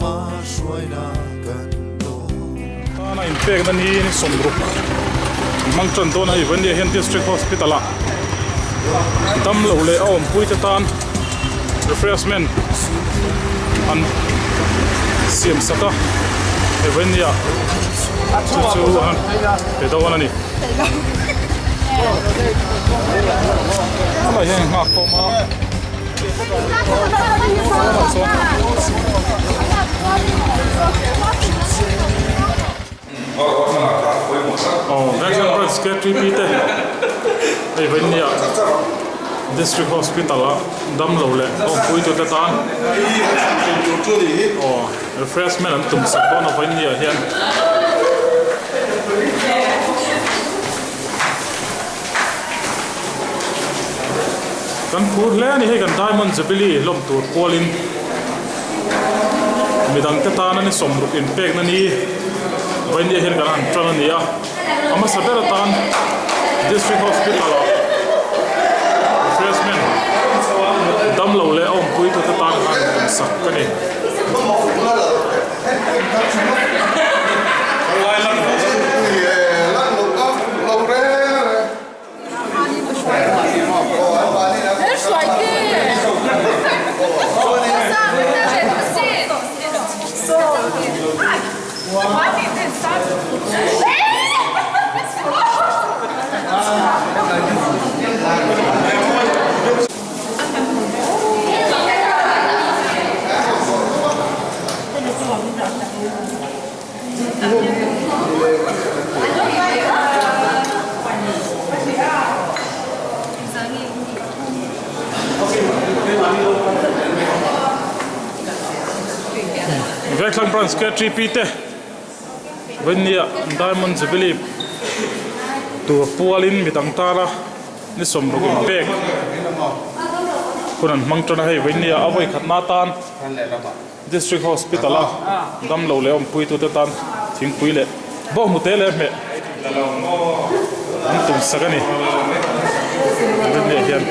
Lalpa hruaina kan dawn. Tana inpekna ni ni sawmruk hmang tan dawn a hei Vania hian District Hospital ah damlo leh a awmpui te tan refreshment an siam sak a hei Vania chu chu an pe dawn a ni. Helai hian nghak khawm a. Hei Vainia District Hospital a damlo leh awmpui tute tan refreshment an tum sak dawn a Vainia hian. Kan phur hle a ni hei kan Diamond Jubilee lawm tur kualin midangte tana ni sawmruk inpekna ni Vainia hian kan han tan a ni a, a hmasa ber atan District Hospital ah refreshment damlo leh a awmpuitute tan khan tumsak a ni. Vengthlang Branch KTP te Vainia Diamond Jubilee tur pualin midang tara ni sawmruk inpek hun an hmang tan a hei Vainia a vawikhatna atan District Hospital a damlo leh awmpuitute tan thingpui leh bawnghnute leh hmeh an tum sak a ni Vainia hian.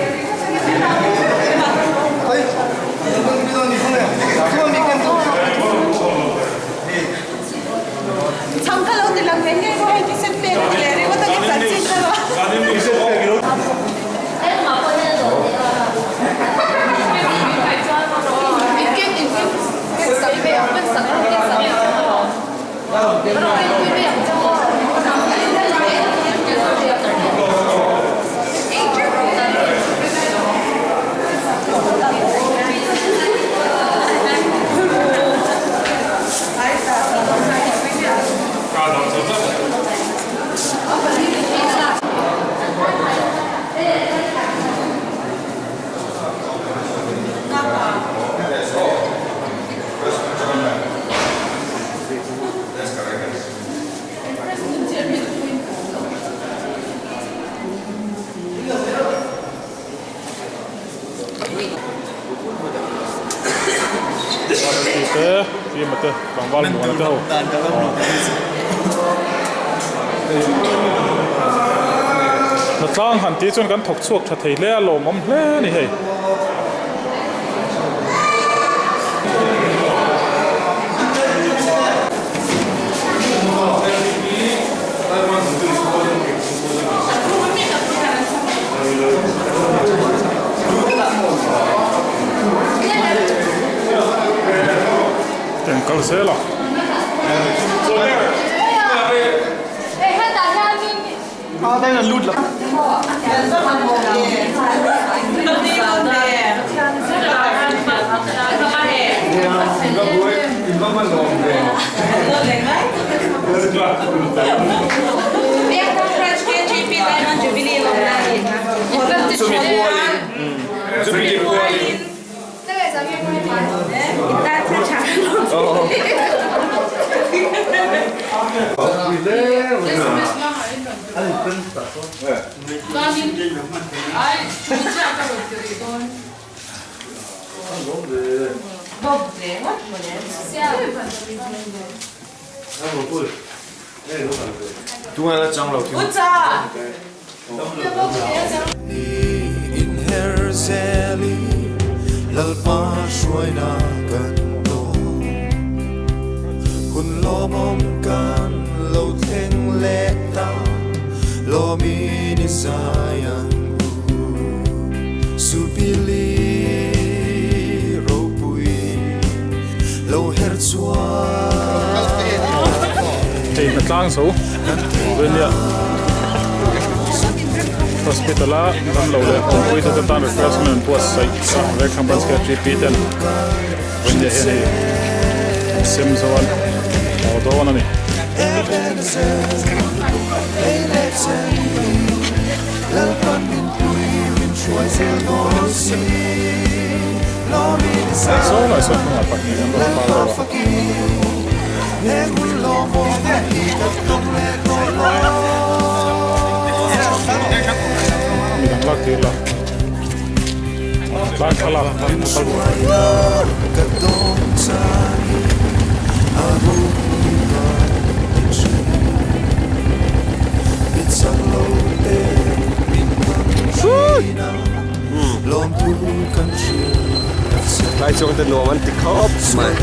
Te Fima te tlangval muana te ho Hnatlang han tih chuan kan thawk chhuak tha thei hle a lawmawm hle a ni hei. Eng kal zel a. Inher zelin Lalpa hruaina kan dawn. Lawmin i zai ang u Supili ropui lo her chuan. Hei hnatlang zo Venia Hospital a damlo leh awmpui te tan refreshment an buatsaih a Vengthlang Branch KTP ten Venia hian hei an sem zo a haw dawn a ni. Saw lai sawn hnungah pahnih an rawn par deuh a. Midang lak tir la. Tlan thlalak a kal bawk. Tlai chuang te nuam an ti khawp mai.